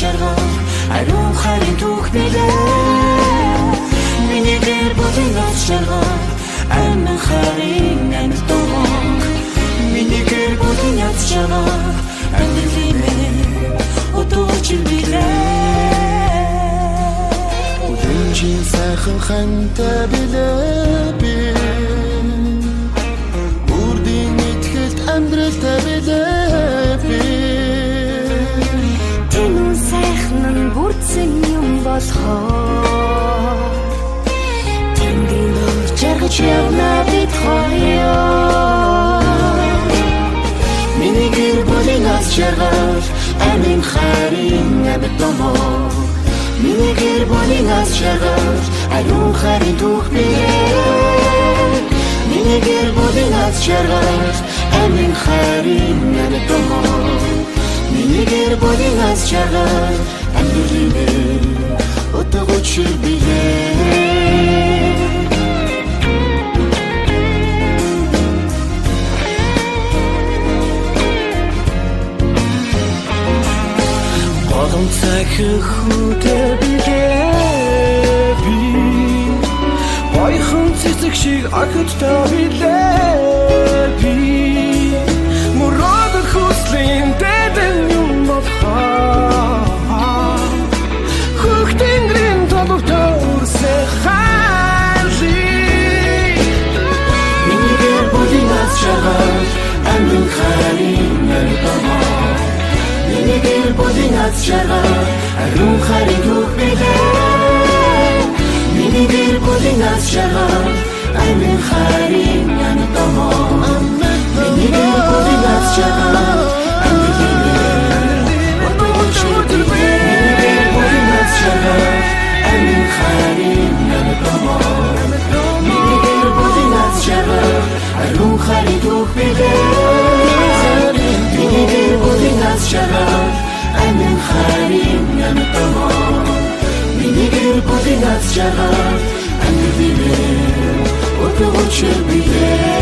жаргал ариун хайрын түүх билээ. Миний гэр бүлийн аз жаргал амин хайрын амьд домог. Миний гэр бүлийн аз жаргал амьдралын утга учир билээ. Үлэмжийн сайхан хантай билээ би. Үрдийн итгэлт амьдралтай билээ би. Тэнүүн сайхан нь бүрдсэн юм болохоор тэнгэрийн нуур жаргаж явна бид хоёр. Миний гэр бүлийн аз жаргал амин хайрын амьд домог. Миний гэр бүлийн аз жаргал ариун хайрын түүх билээ. Миний гэр бүлийн аз жаргал амин хайрын амьд домог. Миний гэр бүлийн аз жаргал амьдралын утга учир билээ. Голом цахих хүнтэй билээ би. Гоёхон цэцэг шиг охидтой билээ би. Мөрөөдөх хүслийн дэдэн юм болохоор хөх тэнгэрийн толгойтой үрсэх хайрлыг. Миний гэр бүлийн аз жаргал амин хайрын амьд домог. Миний гэр бүлийн аз жаргал ариун хайрын түүх билээ. Миний гэр бүлийн аз жаргал амин хайрын амьд домог. Миний гэр бүлийн аз жаргал амьдралын утга учир билээ. Миний гэр бүлийн аз жаргал амин хайрын амьд домог. Миний гэр бүлийн аз жаргал ариун хайрын түүх билээ. Миний гэр бүлийн аз жаргал амин хайрын амьд домог. Миний гэр бүлийн аз жаргал амьдралын утга учир билээ.